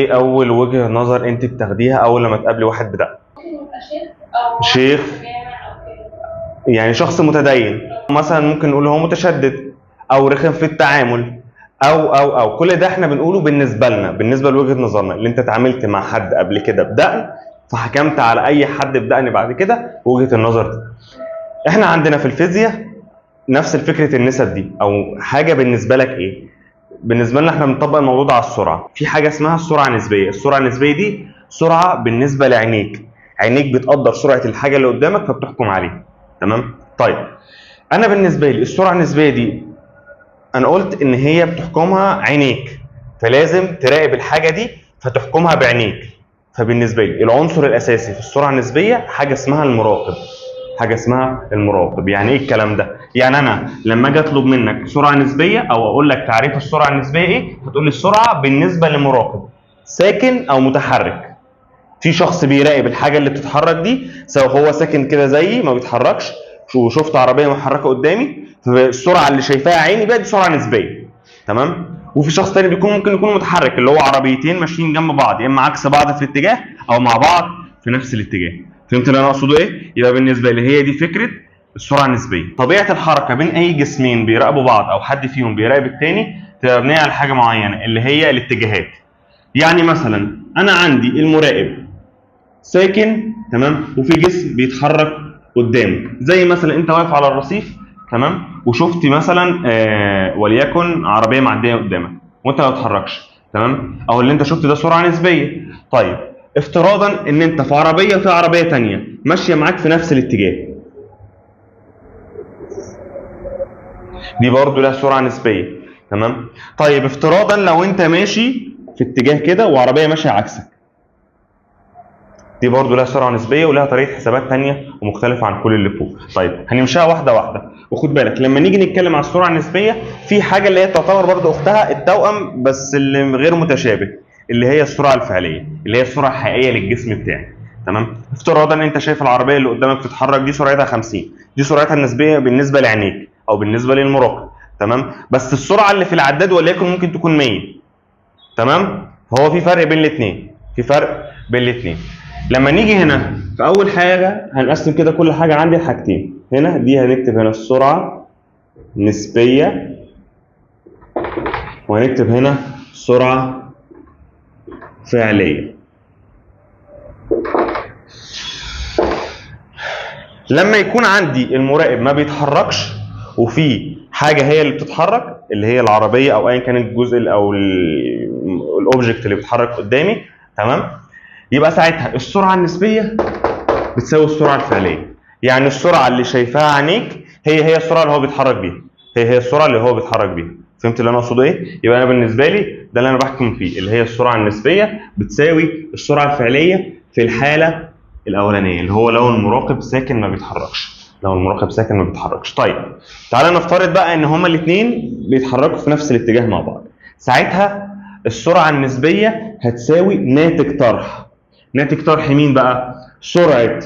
ايه اول وجهة نظر انت بتاخديها اول لما تقابلي واحد بدقن؟ ممكن يبقى شيخ او شيخ. في جامع او كده. يعني شخص متدين مثلا، ممكن نقول هو متشدد او رخم في التعامل او او او كل ده احنا بنقوله بالنسبة لنا، بالنسبة لوجهه نظرنا اللي انت اتعاملت مع حد قبل كده بدقن فحكمت على اي حد بدقن بعد كده وجهه النظر دي. احنا عندنا في الفيزياء نفس الفكرة، النسب دي او حاجة بالنسبة لك ايه؟ بالنسبة لنا احنا بنطبق الموضوع ده على السرعة. في حاجة اسمها السرعة النسبية، السرعة النسبية دي سرعة بالنسبة لعينيك، عينيك بتقدر سرعة الحاجة اللي قدامك فبتحكم عليها. تمام؟ طيب انا بالنسبة لي السرعة النسبية دي انا قلت ان هي بتحكمها عينيك، فلازم تراقب الحاجة دي فتحكمها بعينيك. فبالنسبه لي العنصر الاساسي في السرعة النسبية حاجة اسمها المراقب. حاجة اسمها المراقب. يعني ايه الكلام ده؟ يعني انا لما اجي اطلب منك سرعة نسبيه او اقول لك تعريف السرعة النسبية ايه، هتقول لي السرعة بالنسبة لمراقب ساكن او متحرك. في شخص بيراقب الحاجة اللي بتتحرك دي، سواء هو ساكن كده زيي ما بيتحركش وشفت عربية محركة قدامي، فالسرعه اللي شايفاها عيني بقى دي سرعة نسبيه. تمام؟ وفي شخص تاني بيكون ممكن يكون متحرك، اللي هو عربيتين ماشيين جنب بعض، يا اما عكس بعض في الاتجاه او مع بعض في نفس الاتجاه. فهمت اللي انا اقصده ايه؟ يبقى بالنسبة لي هي دي فكرة السرعة النسبية. طبيعة الحركة بين اي جسمين بيراقبوا بعض او حد فيهم بيراقب التاني تبقى مبنية على حاجة معينة اللي هي الاتجاهات. يعني مثلا انا عندي المراقب ساكن، تمام، وفي جسم بيتحرك قدامه، زي مثلا انت واقف على الرصيف، تمام، وشفت مثلا وليكن عربية معدية قدامك وانت ما بتتحركش، تمام، او اللي انت شفته ده سرعة نسبيه. طيب افتراضا ان انت في عربية وفي عربية ثانية ماشية معاك في نفس الاتجاه، دي برضو لها سرعة نسبيه. تمام؟ طيب افتراضا لو انت ماشي في اتجاه كده وعربية ماشية عكسك، دي برضو لها سرعة نسبيه ولها طريقه حسابات ثانية ومختلفة عن كل اللي فوق. طيب هنمشيها واحدة واحدة، وخد بالك لما نيجي نتكلم على السرعة النسبية في حاجة اللي هي تعتبر برضو اختها التوأم بس اللي غير متشابه، اللي هي السرعة الفعلية، اللي هي السرعة الحقيقية للجسم بتاعك. تمام؟ افتراضا انت شايف العربية اللي قدامك بتتحرك دي سرعتها 50، دي سرعتها النسبية بالنسبة لعينيك او بالنسبة للمراقب. تمام؟ بس السرعة اللي في العداد وليكن ممكن تكون 100. تمام؟ هو في فرق بين الاثنين، في فرق بين الاثنين. لما نيجي هنا في اول حاجة هنقسم كده كل حاجة عندي لحاجتين. هنا دي هنكتب هنا السرعة نسبيه، وهنكتب هنا سرعة فعليه. لما يكون عندي المراقب ما بيتحركش وفي حاجة هي اللي بتتحرك اللي هي العربية او ايا كان الجزء او الاوبجكت اللي بيتحرك قدامي، تمام، يبقى ساعتها السرعة النسبية بتساوي السرعة الفعلية. يعني السرعة اللي شايفاها عينيك هي هي السرعة اللي هو بيتحرك بيها، هي هي السرعة اللي هو بيتحرك بيها. فهمت اللي انا اقصده ايه؟ يبقى انا بالنسبة لي ده اللي انا بحكم فيه، اللي هي السرعة النسبية بتساوي السرعة الفعلية في الحالة الاولانية اللي هو لو المراقب ساكن ما بيتحركش. لو المراقب ساكن ما بيتحركش. طيب تعالى نفترض بقى ان هما الاثنين بيتحركوا في نفس الاتجاه مع بعض، ساعتها السرعة النسبية هتساوي ناتج طرح. ناتج طرح مين بقى؟ سرعة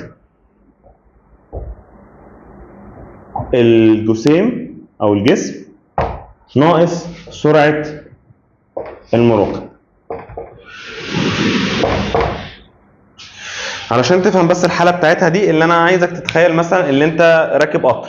الجسيم او الجسم ناقص سرعة المراقب. علشان تفهم بس الحالة بتاعتها دي، اللي انا عايزك تتخيل مثلا اللي انت راكب قطر،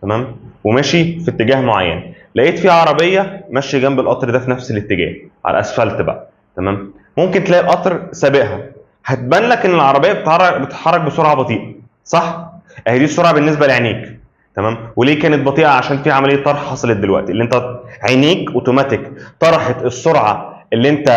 تمام، وماشي في اتجاه معين، لقيت في عربية ماشية جنب القطر ده في نفس الاتجاه على الاسفلت بقى، تمام، ممكن تلاقي القطر سابقها، هتبان لك ان العربية بتتحرك بسرعة بطيئه، صح؟ اهي دي السرعة بالنسبة لعينيك. تمام؟ وليه كانت بطيئه؟ عشان في عملية طرح حصلت دلوقتي، اللي انت عينيك اوتوماتيك طرحت السرعة اللي انت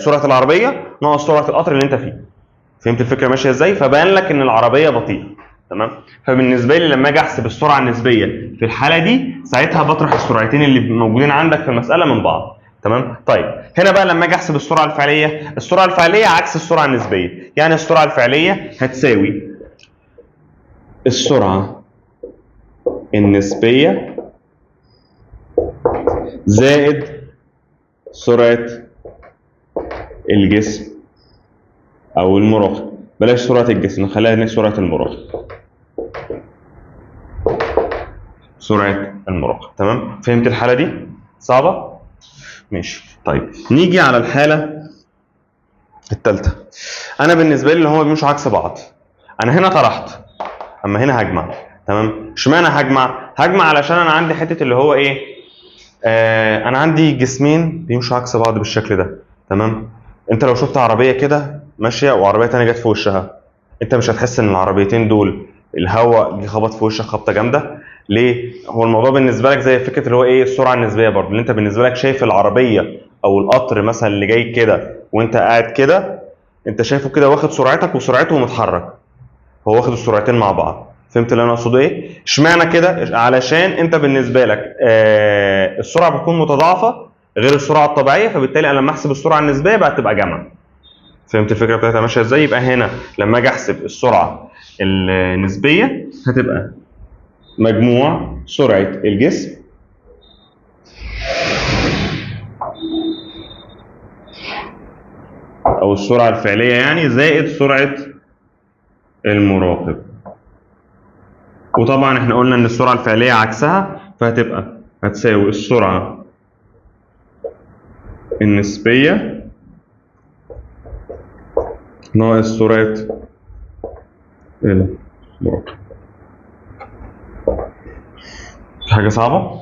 سرعة العربية ناقص سرعة القطر اللي انت فيه. فهمت الفكرة ماشية ازاي؟ فبان لك ان العربية بطيئه. تمام؟ فبالنسبه لي لما اجي احسب السرعة النسبية في الحالة دي ساعتها بطرح السرعتين اللي موجودين عندك في المسالة من بعض. تمام؟ طيب هنا بقى لما اجي احسب السرعة الفعلية، السرعة الفعلية عكس السرعة النسبية، يعني السرعة الفعلية هتساوي السرعة النسبية زائد سرعة الجسم او المراقب. بلاش سرعة الجسم، نخليها هنا سرعة المراقب. سرعة المراقب. تمام؟ فهمت الحالة دي؟ صعبة؟ ماشي. طيب نيجي على الحالة الثالثة. انا بالنسبة لي اللي هما بيمشوا عكس بعض، انا هنا طرحت، اما هنا هجمع. تمام؟ اشمعنى هجمع؟ هجمع علشان انا عندي حتة اللي هو ايه؟ انا عندي جسمين بيمشوا عكس بعض بالشكل ده. تمام؟ انت لو شفت عربية كده ماشية وعربية تانية جت في وشها، انت مش هتحس ان العربيتين دول الهواء جه خبط في وشك خبطه جامدة؟ ليه؟ هو الموضوع بالنسبة لك زي فكرة اللي هو ايه؟ السرعة النسبية برضه، اللي انت بالنسبة لك شايف العربية او القطر مثلا اللي جاي كده وانت قاعد كده، انت شايفه كده واخد سرعتك وسرعته ومتحرك، هو واخد السرعتين مع بعض. فهمت اللي انا اقصده ايه؟ اشمعنى كده؟ علشان انت بالنسبة لك السرعة بتكون متضاعفه غير السرعة الطبيعية، فبالتالي انا لما احسب السرعة النسبية بقى تبقى جمع. فهمت الفكرة بتاعتها ماشية ازاي؟ يبقى هنا لما اجي احسب السرعة النسبية هتبقى مجموع سرعة الجسم او السرعة الفعلية يعني زائد سرعة المراقب. وطبعا احنا قلنا ان السرعة الفعلية عكسها، فهتبقى هتساوي السرعة النسبية ناقص سرعة المراقب. في حاجة صعبة؟